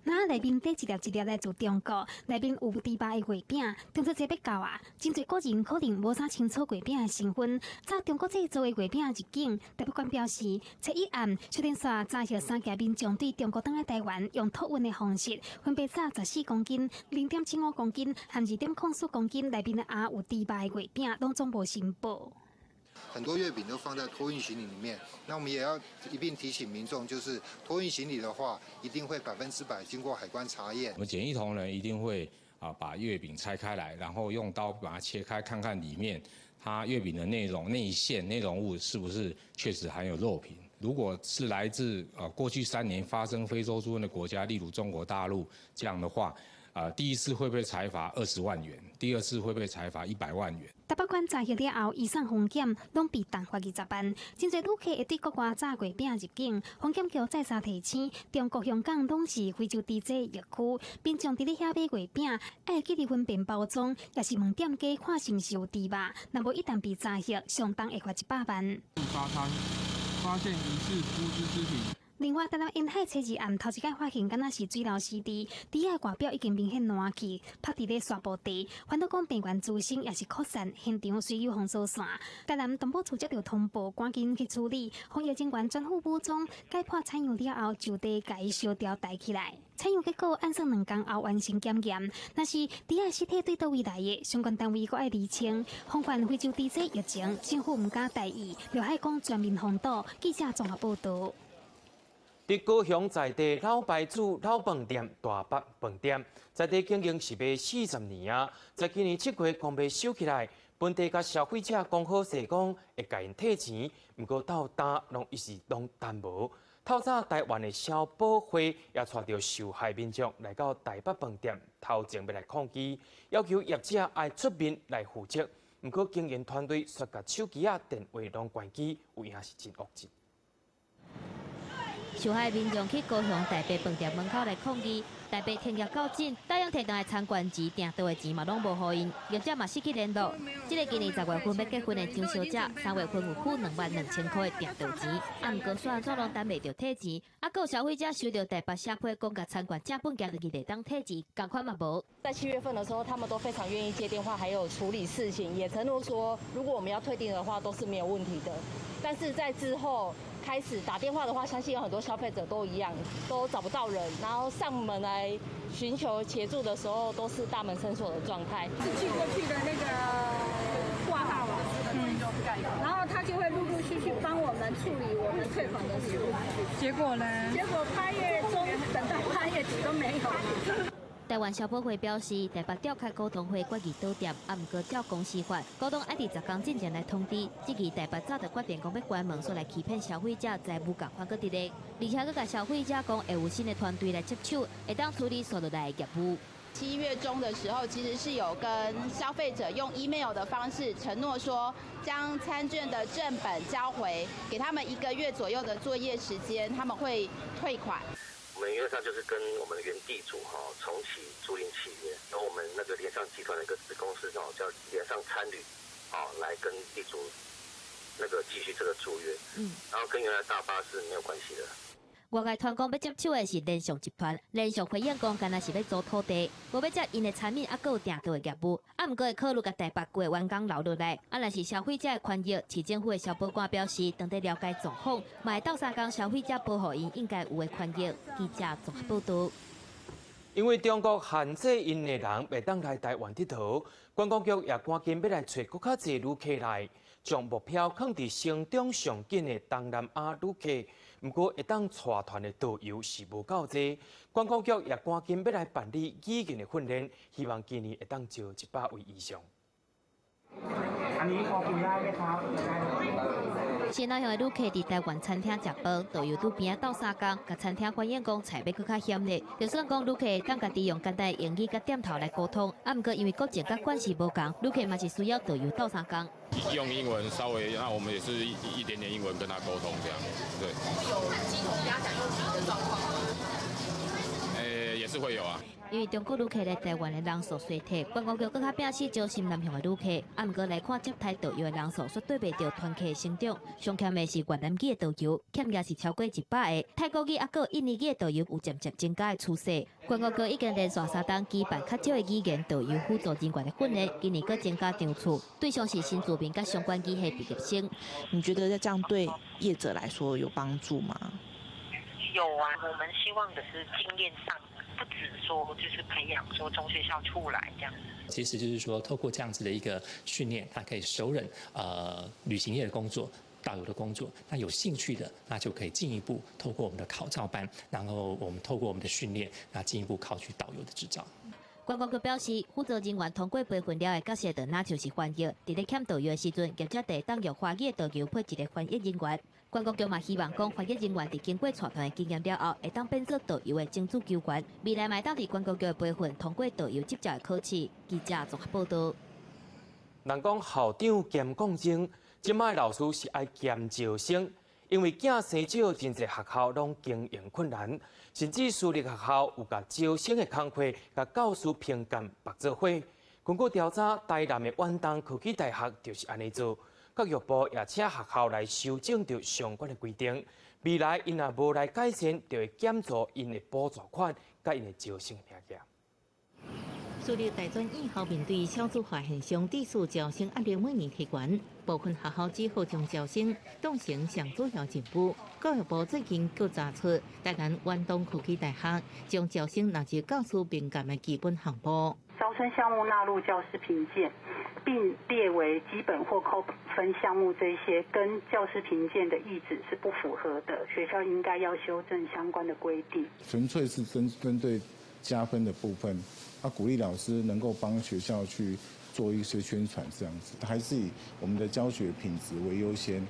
那內面底一粒一粒來自中國，內面有豬肉的月餅，中秋節欲到啊，真濟國人可能無啥清楚月餅的成分。炸中國製造的月餅入境，台北關表示，初一暗小電線查獲三件民眾對中國轉來台灣用托運的方式，分別炸14公斤、0.75公斤和2.04公斤內面的也有豬肉的月餅，攏總無申報。很多月餅都放在托運行李裡面，那我們也要一併提醒民眾，就是托運行李的話，一定會100%經過海關查驗。我們檢疫同仁一定會啊把月餅拆開來，然後用刀把它切開，看看裡面它月餅的內容內餡內容物是不是確實含有肉品。如果是來自啊過去3年發生非洲豬瘟的國家，例如中國大陸這樣的話，啊第一次會被裁罰20萬元，第二次會被裁罰100萬元。台北關查核了後，移送封檢，攏被重罰20萬。真濟旅客會對國外炸月餅入境，防檢局再三提醒，中國香港攏是非洲豬災疫區，民眾佇咧遐買月餅，愛記得分辨包裝，抑是問店家看是毋是有豬肉，若無一旦被查獲，上重會罰100萬。沙灘發現疑似豬隻屍體。另外，台南沿海初二暗頭一擺發現，敢若是水流屍豬，豬仔外表已經明顯爛去，趴佇咧沙埔地，煩惱講病原滋生，抑是擴散，現場隨有封鎖線。台南動保處接著通報，趕緊去處理，防疫人員全副武裝，解剖採樣了後，就地共伊燒掉帶起來。採樣結果按算2工後完成檢驗，若是豬仔屍體對佗位來的，相關單位閣愛釐清，防範非洲豬瘟疫情，政府毋敢大意，劉海講全面封堵。記者綜合報導。佇高雄在地老牌子老飯店大北飯店，在地經營是欲40年啊，在今年7月講欲收起來，本地佮消費者講好勢講會共𪜶退錢，毋過到今攏一直攏等無。透早台灣的消保會也帶著受害民眾來到大北飯店頭前欲來抗議，要求業者愛出面來負責。毋過經營團隊煞共手機仔電話攏關機，有影是真惡質。受害民眾去高雄大北飯店門口來抗議，大北停業到今，答應提轉來餐券錢、訂桌的錢嘛攏無予𪜶，業者嘛失去聯絡。這个今年10月份欲結婚的張小姐，3月份有付22,000塊的訂桌錢，啊，毋過煞按怎攏等袂著退錢，啊，閣有消費者收著台北寫批講共餐券正本寄轉去會當退錢，仝款嘛無。在7月份的時候，他們都非常願意接電話，還有處理事情，也承諾說，如果我們要退訂的話，都是沒有問題的。但是在之後開始打電話的話，相信有很多消費者都一樣，都找不到人，然後上門來尋求協助的時候，都是大門深鎖的狀態。是寄過去的那個掛號啊，然後他就會陸陸續續幫我們處理我們退款的事。結果呢？結果8月中等到8月底都沒有。台灣消保會表示，台北釣客股東會決議倒店，啊，毋過照公司法，股東愛佇10工進前來通知。這期台北早就決定講欲關門，煞來欺騙消費者，財務共款閣佇咧，而且閣共消費者講會有新的團隊來接手，會當處理紲落來的業務。 7月中的時候，其實是有跟消費者用 email 的方式承諾說，將餐券的正本交回，給他們一個月左右的作業時間，他們會退款。我們原則上就是跟我們的原地主哈重啟租賃契約，由我們那個聯上集團的一個子公司哦叫聯上餐旅，哦來跟地主那個繼續這個租約，然後跟原來大巴是沒有關係的。外界傳講欲接手的是聯上集團，聯上回應講，干焦是欲租土地，無欲接𪜶的餐飲，猶閣有訂桌的業務。啊，毋過會考慮共台北舊的員工留落來。啊，若是消費者的權益，市政府的消保官表示，當咧了解狀況，嘛會鬥相共消費者保護𪜶應該有的權益。記者綜合報導。因為中國限制𪜶的人袂當來台灣𨑨迌，觀光局也趕緊欲來揣閣較濟旅客來，將目標囥佇成長上緊的東南亞旅客。毋過會當帶團的導遊是無夠濟，觀光局也趕緊欲來辦理語言的訓練，希望今年會當招100位以上。 อันนี้พอกินได้ไหมครับ 新南向的旅客佇台灣餐廳食飯，導遊佇邊仔鬥相共，共餐廳反映講菜欲閣較鹹咧。就算講旅客會當家己用簡單的英語佮點頭來溝通，啊，毋過因為國情佮慣勢無仝，旅客嘛是需要導遊鬥相共。用英文稍微，那我們也是一點點英文跟他溝通，這樣，對。會有雞同鴨講又急的狀況嗎？欸，也是會有啊。因為中國旅客來台灣的人數衰退，觀光局閣較拼死招新南向的旅客，啊，毋過來看接待導遊的人數，煞綴袂著團客的成長。上欠的是越南語的導遊，欠額是超過100個。泰國語猶閣印尼語的導遊有漸漸增加的趨勢。觀光局已經連續3冬舉辦較少的語言導遊輔助人員的訓練，今年閣增加場次，對象是新住民佮相關語系畢業生。你覺得這樣對業者來說有幫助嗎？有啊，我們希望的是經驗上。不止說就是培養說中學校出來這樣。其實就是說，透過這樣子的一個訓練，他可以熟稔旅行業的工作、導遊的工作。那有興趣的，那就可以進一步透過我們的考照班，然後我們透過我們的訓練，那進一步考取導遊的執照。觀光局表示，輔助人員通過培訓了的角色，就若像是翻譯，佇咧欠導遊的時陣，業者會當用華語的導遊配一個翻譯人員。觀光局嘛希望講，翻譯人員佇經過帶團的經驗了後，會當變做導遊的種子球員，未來嘛會當佇觀光局的培訓通過導遊執照的考試。記者綜合報導。人講校長兼講師，這擺老師是愛兼招生，因為囝生少，真濟學校攏經營困難，甚至私立學校有共招生的工課，共教師評鑑縛做伙。根據調查，台南的遠東科技大學就是按呢做。教育部也請學校來修正著相關的規定，未來𪜶若無來改善，就會減助𪜶的補助款，佮𪜶的招生名額。私立大專院校面對少子化現象，致使招生壓力每年提懸，部分學校只好將招生當成上主要任務。教育部最近閣查出，台南遠東科技大學將招生納入教師評鑑的基本項目。招生項目納入教師評鑑，並列為基本或扣分項目，這些跟教師評鑑的意旨是不符合的，學校應該要修正相關的規定。純粹是針對加分的部分，啊，鼓勵老師能夠幫學校去做一些宣傳，這樣子，還是以我們的教學品質為優先。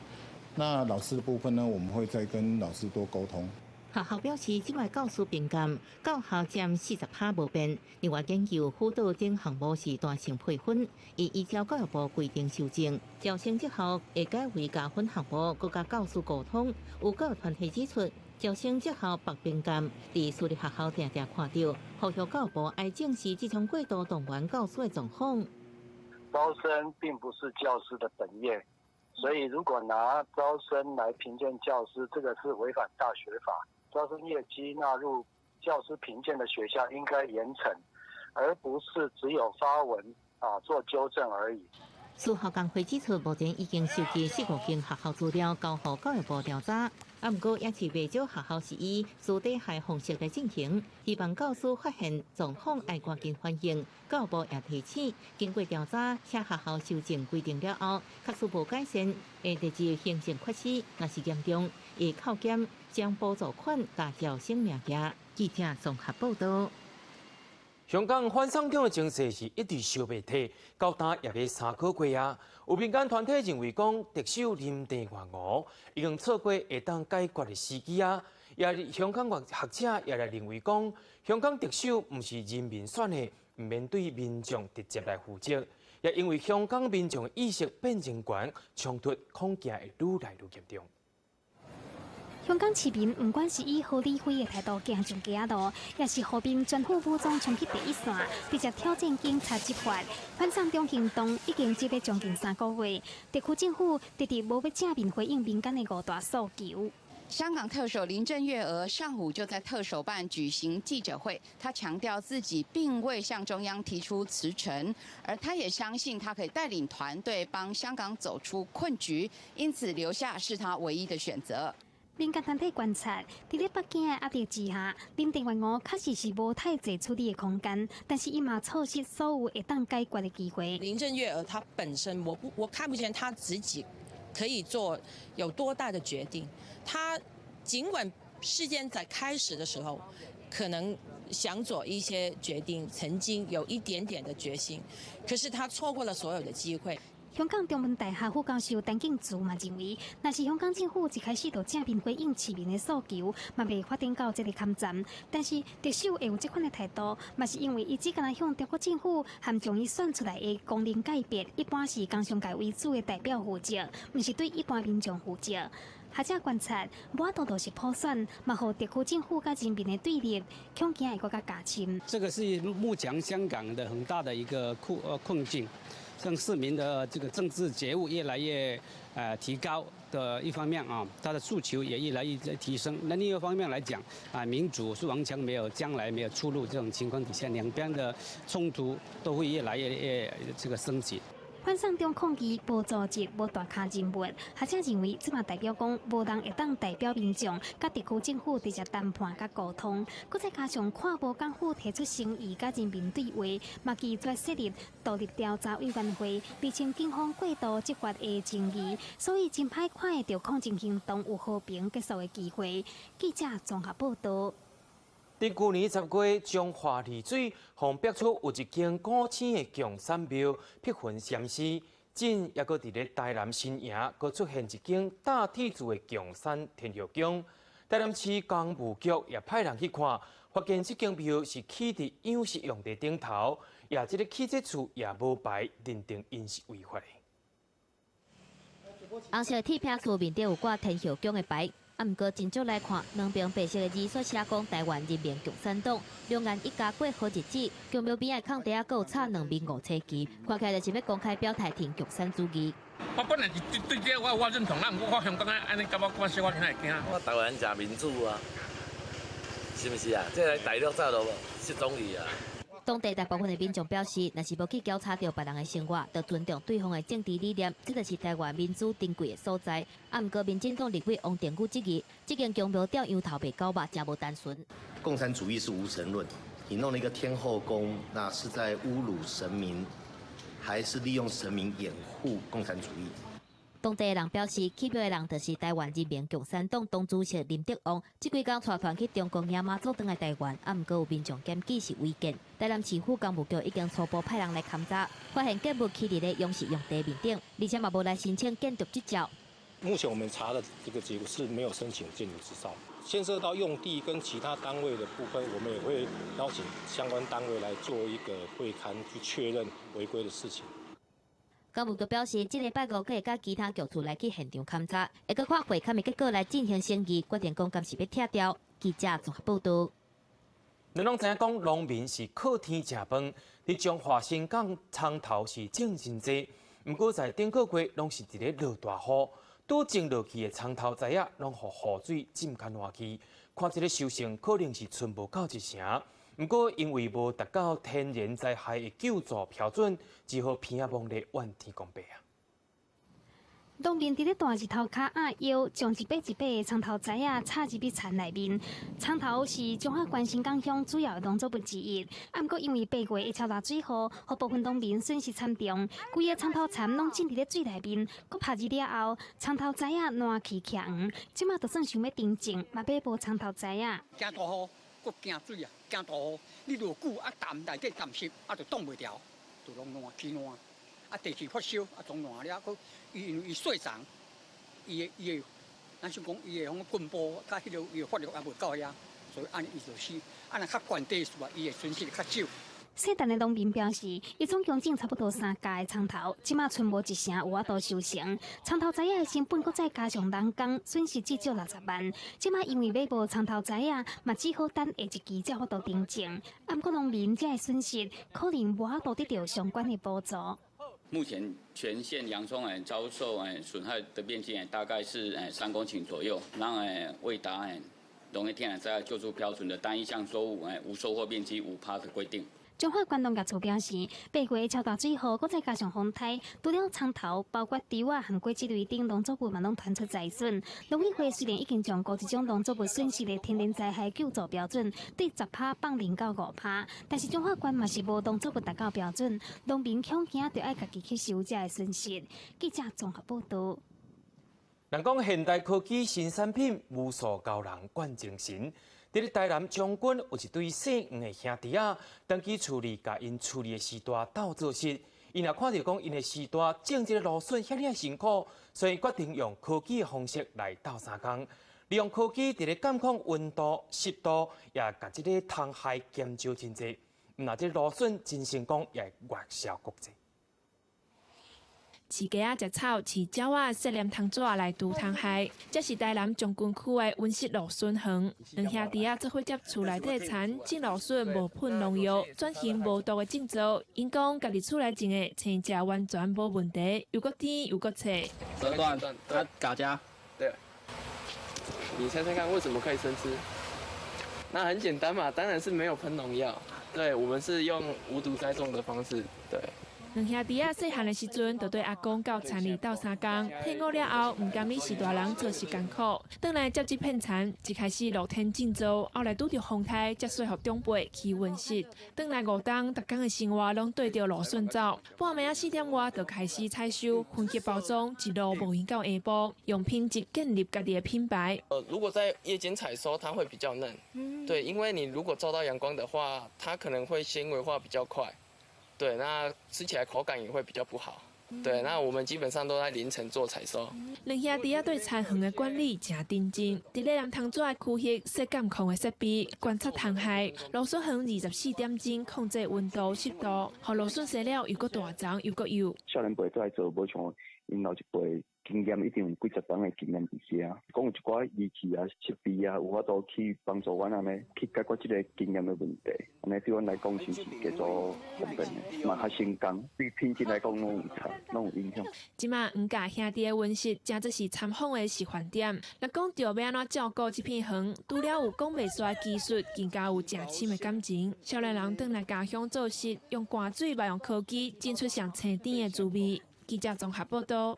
那老師的部分呢，我們會再跟老師多溝通。學校表示，這擺教師評鑑教學佔40%無變。另外，研究輔導等項目是彈性配分，會依照教育部規定修正。招生之後會改為加分項目，閣佮教師溝通。有教育團體指出，招生績效縛評鑑，佇私立學校定定看著，呼籲教育部愛正視這種過度動員教師的狀況。招生並不是教師的本業，所以如果拿招生來評鑑教師，這個是違反大學法。招生業績納入教師評鑑的學校應該嚴懲，而不是只有發文啊做糾正而已。事後工會指出，目前已經收集四五間學校資料，交予教育部調查。啊，毋過也是袂少學校是以私底下方式來進行。希望教師發現狀況愛趕緊反映。教育部也提醒，經過調查，請學校修正規定了後，假使無改善，會列入行政缺失；若是嚴重，會扣減將補助款共招生名額。記者綜合報道。香港反送中的情勢是一直燒袂退，到今也欲3個月啊。有民間團體認為講，特首林鄭月娥已經錯過會當解決的時機啊。也香港學者也來認為講，香港特首毋是人民選的，毋免對民眾直接來負責。也因為香港民眾意識變真懸，衝突恐驚會愈來愈嚴重。香港市民毋管是以荷里飛的態度行上街仔路，抑是和平全副武裝衝去第一線，直接挑戰警察執法。反送中行動已經持續將近3個月，特區政府遲遲無欲正面回應民間的五大訴求。香港特首林鄭月娥上午就在特首辦舉行記者會，她強調自己並未向中央提出辭呈，而她也相信她可以帶領團隊幫香港走出困局，因此留下是她唯一的選擇。民間團體觀察，佇咧北京的壓力之下，林鄭月娥確實是無太濟處理的空間，但是伊嘛錯失所有會當解決的機會。林鄭月娥她本身，我不我看不見她自己可以做有多大的決定。她儘管事件在開始的時候，可能想做一些決定，曾經有一點點的決心，可是她錯過了所有的機會。香港中文大學副教授陳敬慈嘛認為，若是香港政府一開始就正面回應市民的訴求，嘛袂發展到這个坎站。但是特首會有這款的態度，嘛是因為伊只敢若向中國政府和將伊選出來的工人界別，一般是工商界為主的代表負責，毋是對一般民眾負責。學者觀察，無法度落實普選，嘛予特區政府佮人民的對立，恐驚會閣較加深。這個是目前香港的很大的一個困境。像市民的這個政治覺悟越來越提高的一方面啊，他的訴求也越來越提升。那另一方面來講啊，民主是完全沒有將來沒有出路這種情況底下，兩邊的衝突都會越來越這個升級。反送中抗議無組織、無大咖人物，學者認為這嘛代表講無人會當代表民眾，佮特區政府直接談判佮溝通。閣再加上看無港府提出誠意佮人民對話，嘛拒絕設立獨立調查委員會，釐清警方過度執法的爭議，所以真歹看會著抗爭行動有和平結束的機會。記者綜合報道。佇舊年10月，彰化麗水予人逼出有一間古醒的共產廟辟雲禪寺，今猶閣佇咧台南新營，閣出現一間大鐵字的共產天后宮。台南市工務局也派人去看，發現這間廟是起佇養殖用地頂頭，也這个起這厝也無牌，認定𪜶是違法的。紅色鐵餅厝面頂有掛天后宮的牌。啊，毋過真少來看，兩邊白色的字煞寫講台灣人民共產黨，兩岸一家過好日子。宮廟邊仔空地仔閣有插兩面五星旗，看起來就是欲公開表態挺共產主義。我本來是對對這個我認同，啊，毋過我香港按呢感覺我小可會驚。我台灣誠民主啊，是毋是啊？這个大陸早就失蹤去啊。當地大部分的民眾表示，若是無去攪插著別人的生活，就尊重對方的政治理念，這就是台灣民主珍貴的所在。啊，毋過民進黨立委王定宇質疑，這間宮廟吊羊頭賣狗肉，誠無單純。共產主義是無神論，你弄了一個天後宮，那是在侮辱神明，還是利用神明掩護共產主義？當地的人表示，起廟的人就是台灣人民共產黨黨主席林德旺。這幾工帶團去中國迎媽祖轉來台灣，啊，毋過有民眾檢舉是違建。台南市府工務局已經初步派人來勘查，發現建物起佇咧養殖用地面頂，而且嘛無來申請建築執照。目前我們查的這個結果是沒有申請建築執照，牽涉到用地跟其他單位的部分，我們也會邀請相關單位來做一個會勘，去確認違規的事情。工務局表示，這禮拜五閣會佮其他局處來去現場勘查，會閣看會勘的結果來進行審議，決定講敢是欲拆掉。記者綜合報道。咱攏知影講，農民是靠天食飯，佇彰化新港蔥頭是種真濟，毋過在頂個月攏是佇咧落大雨，拄種落去的蔥頭仔仔，攏予雨水浸較爛去，看這个收成可能是賰無夠一成。毋過因為無達到天然災害的救助標準，只好鼻仔摸咧怨天公伯啊。農民佇咧大日頭跤壓腰，將一把一把的蔥頭仔仔插入去田內面。蔥頭是彰化縣新港鄉主要的農作物之一。啊，毋過因為8月的超大水雨，予部分農民損失慘重，規个蔥頭田攏浸佇咧水內面。閣曬日了後，蔥頭仔仔爛去徛黃，這馬就算想欲重種，嘛買無蔥頭仔仔。驚大雨，閣驚水啊！驚大雨，你落久啊澹內底澹濕，啊就擋袂牢，就攏爛起爛。啊，地氣發燒，啊，總爛了，閣伊因為伊細叢，伊的伊的，咱想講伊的種根部佮彼个伊的發育猶未到遐，所以按呢伊就死。啊，若較懸地數啊，伊的損失較少。細田的農民表示，伊總共種差不多三甲的蔥頭，這馬賰無一成有法度收成。蔥頭仔仔的成本，閣再加上人工，損失至少60萬。這馬因為買無蔥頭仔仔，嘛只好等下一季才有法度重種。啊，毋過農民這个損失，可能無法度得著相關的補助。目前全縣洋蔥遭受損害的面積大概是3公頃左右，讓未達農業天然災害救助標準的單一項作物無收穫面積5%的規定。彰化縣農業處表示，8月超大水雨，閣再加上風颱，除了蔥頭，包括稻仔和果子類等農作物嘛，攏傳出災損。農委會雖然已經將五十種農作物損失的天然災害救助標準對10%放寬到5%，但是彰化縣嘛是無農作物達到標準，農民恐驚著愛家己去收這个損失。記者綜合報導。人講現代科技新產品，無數教人灌精神。佇咧台南將軍有一對姓黃的兄弟仔，轉去厝裡共𪜶厝裡的序大鬥做穡。𪜶若看著講𪜶的序大種這个蘆筍遐爾辛苦，所以決定用科技的方式來鬥相共。利用科技佇咧監控溫度、濕度，也共這个蟲害減少真濟。毋但這蘆筍真成功，也會外銷國際。飼雞仔食草，飼鳥仔設黏蟲紙來除蟲害。這是台南將軍區的溫室蘆筍園。兩兄弟仔做伙接厝內底田種蘆筍，無噴農藥，轉型無毒的種作。𪜶講家己厝內種的，生食完全無問題，又閣甜又閣脆。折斷，它嘎加。對。你猜猜看，為什麼可以生吃？那很簡單嘛，當然是沒有噴農藥。對，我們是用無毒栽種的方式。對。兩兄弟仔細漢的時陣，就綴阿公到田裡鬥相共。退伍了後，毋甘願序大人做事艱苦，轉來接這片田。一開始露天種作，後來拄著風颱，才說服長輩起溫室。轉來五冬，逐工的生活攏綴著蘆筍走。半暝仔4點外就開始採收、分級包裝，一路無閒到下晡，用品質建立家己的品牌。如果在夜間採收，它會比較嫩。對，因為你如果照到陽光的話，它可能會纖維化比較快。對，那吃起來口感也會比較不好。對，那我們基本上都在凌晨做採收。兩兄弟仔對田園的管理誠認真，佇咧黏蟲紙的區域設監控的設備，觀察蟲害。蘆筍園24點鐘控制溫度、濕度，予蘆筍生了又閣大叢又閣幼。少年輩都愛做，無像𪜶老一輩經驗一定有幾十年的經驗佇遐。講有一寡儀器啊、設備啊，有法度去幫助阮按呢去解決這个經驗的問題。按呢對阮來講是是較做方便的，嘛較省工，對品質來講攏有差，攏有影響。這馬黃家兄弟的溫室，誠做是參訪的示範點。若講著欲按怎照顧這片園，除了有講袂煞的技術，更加有誠深的感情。少年人轉來家鄉做穡，用汗水嘛用科技，種出上青甜的滋味。記者綜合報導。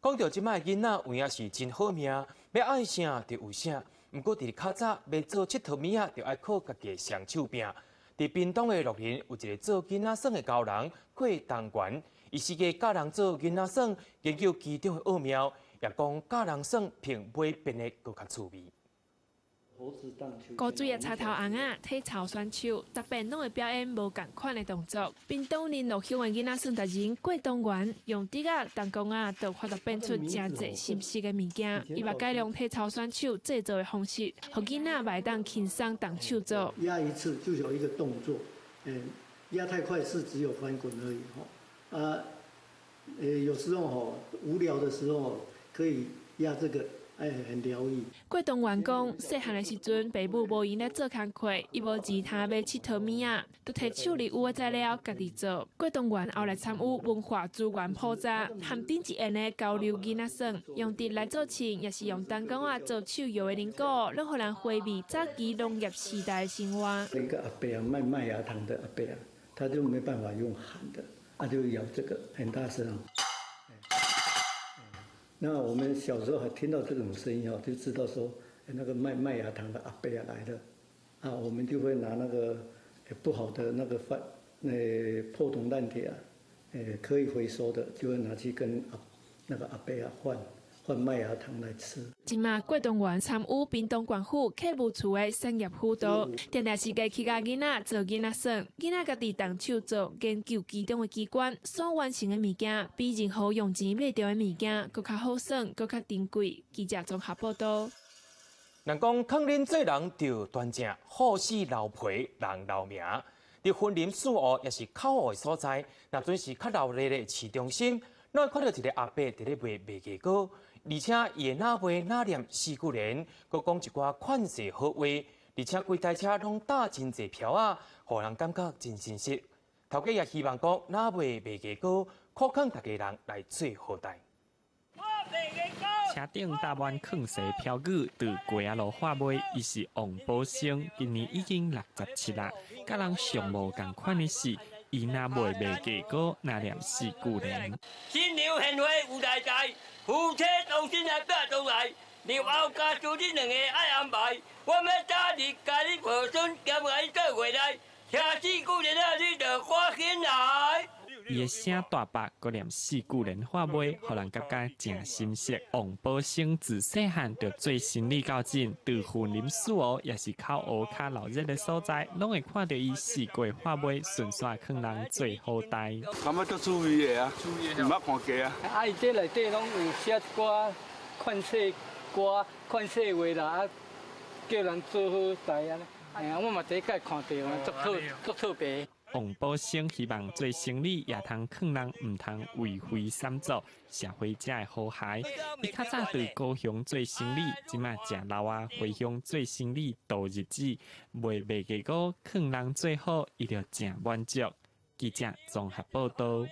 講著這擺囡仔有影是真好命，欲愛啥就有啥。毋過佇較早欲做𨑨迌物仔，就愛靠家己的雙手拚。佇屏東的鹿林有一个做囡仔耍的高人郭東元，伊四界教人做囡仔耍，研究其中的奧妙，也講教人耍比買便的閣較趣味。古錐的插頭尪仔，體操選手，逐遍攏會表演無仝款的動作。屏東麟洛鄉的囡仔耍達人郭東元，用竹仔、彈弓仔，就法度變出誠濟新式的物件。伊嘛改良體操選手製作的方式，予囡仔嘛會當輕鬆動手做。壓一次就有一個動作，壓太快是只有翻滾而已，吼。啊，有時候吼無聊的時候可以壓這個。哎，很療癒。郭東元講，細漢的時陣，爸母無閒咧做工課，伊無錢通買𨑨迌物仔，就提手裡有的材料家己做。郭東元後來參與文化資源普查，和頂一緣的交流囡仔耍，用竹來做秤，也是用銅管仔做手搖的奶果，攏予人回味早期農業時代的生活。一個阿伯啊，賣麥芽糖的阿伯啊，他就沒辦法用喊的，他就搖這個很大聲。那我們小時候還聽到這種聲音哦，就知道說那個賣麥芽糖的阿伯啊來了，啊，我們就會拿那個不好的那個飯，那破銅爛鐵啊，可以回收的，就會拿去跟阿那個阿伯啊換換麥芽糖來吃。這馬郭東元參與屏東縣府客務處的產業輔導，定定是家去共囡仔做囡仔耍，囡仔家己動手做，研究其中的機關所完成的物件，比任何用錢買著的物件閣較好耍，閣較珍貴。記者綜合報道。人講，囥恁做人就端正，好死留皮人留名。佇雲林四湖也是口湖的所在，若準是較鬧熱的市中心，攏會看著一个阿伯佇咧賣麥芽糕，而且伊會若賣若念四句聯，閣講一寡勸世好話，而且規台車攏搭真濟飄仔，予人感覺真親切。頭家也希望講，若賣麥芽糕，苦勸逐家人來做好代。車頂搭滿勸世標語，佇街仔路販賣。伊是王寶生，今年已經67啦。佮人上無仝款的是，伊若賣麥芽糕，若念四句聯。新娘獻花有代志，夫妻同心來拼將來。日後家事恁兩个愛安排，我欲早日共你抱孫，兼共你做月來，聽四句聯仔，你就歡喜來。伊的聲大白，閣念四句連話賣，予人感覺誠心適。王寶生自細漢就做生理到這，佇雲林四湖，也是口湖較鬧熱的所在，攏會看著伊四界販賣，順紲勸人做好代。感覺足趣味的啊，毋捌看過啊。啊，伊這內底攏有寫一寡勸世歌、勸世話啦，啊，叫人做好代按呢。哎呀，我嘛第一擺看著，足特足特別。王寶生希望做生理也通勸人毋通為非三做，社會才會和諧。伊較早佇高雄做生理，這馬誠老啊，回鄉做生理度日子，賣麥芽糕勸人做好，伊就誠滿足。記者綜合報道。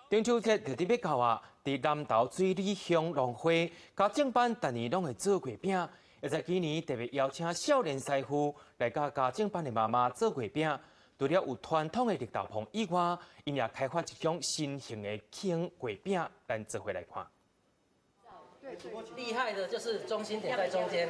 中秋節就佇欲到啊，佇南投水里鄉農會家政班，逐年攏會做月餅，也在今年特別邀請少年師傅來佮家政班的媽媽做月餅。除了有傳統的綠豆椪以外，𪜶也開發一種新型的輕月餅，咱做伙來看。厲害的就是中心點在中間。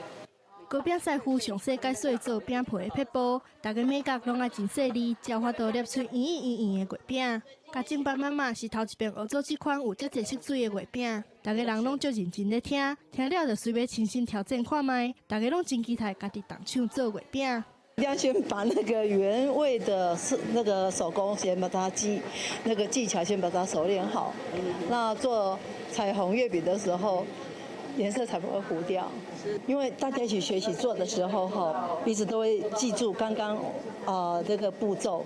糕餅師傅上細佮細做餅皮的撇步，逐个眉角攏愛真細膩，才有法度捏出圓圓圓的月餅。家政班媽媽是頭一遍學做這款有遮濟色水的月餅，逐个人攏足認真咧聽，聽了就隨欲親身挑戰看覓，逐个攏真期待家己動手做月餅。要先把那個原味的是那個手工先把它技那個技巧先把它熟練好，那做彩虹月餅的時候，顏色才不會糊掉。因為大家一起學習做的時候，哈，彼此都會記住剛剛這個步驟，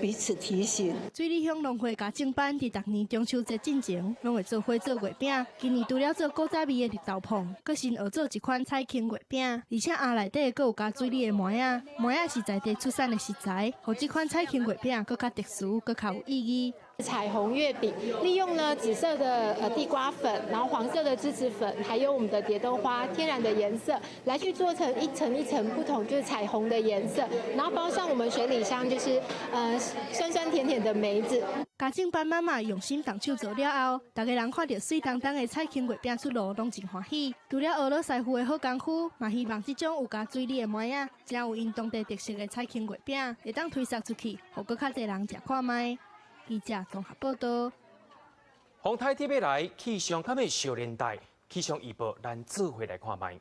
彼此提醒。水里鄉農會家政班佇逐年中秋節進前，攏會做伙做月餅。今年除了做古早味的綠豆椪，閣新學做一款彩輕月餅，而且餡內底閣有加水里的麥仔，麥仔是在地出產的食材，予這款彩輕月餅閣較特殊，閣較有意義。彩虹月餅利用了紫色的地瓜粉，然後黃色的梔子粉，還有我們的蝶豆花天然的顏色，來去做成一層一層不同，就是彩虹的顏色，然後包上我們水里鄉就是酸酸甜甜的梅子。家政班媽媽用心動手做了後，逐家人看著媠當當的彩輕月餅出爐，攏真歡喜。除了學老師傅的好功夫，嘛希望這種有加水里的麥仔，誠有𪜶當地特色的彩輕月餅，會當推銷出去，予閣較濟人食看覓。記者綜合報道。風颱特欲來，氣象敢會相連帶？氣象預報，咱做伙來看覓。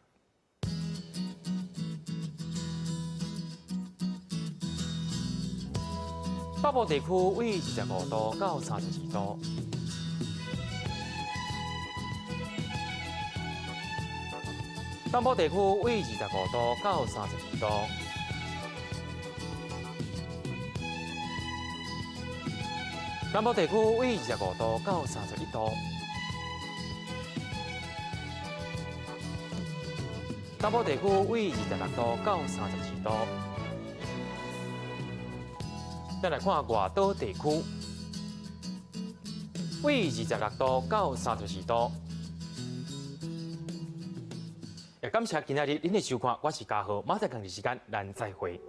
北部地區為25度到32度。東部地區為25度到32度。南部地區為25度到31度。東部地區為26度到32度。再來看外島地區，為26度到34度。也感謝今仔日恁的收看，我是嘉豪，明仔載仝時間，咱再會。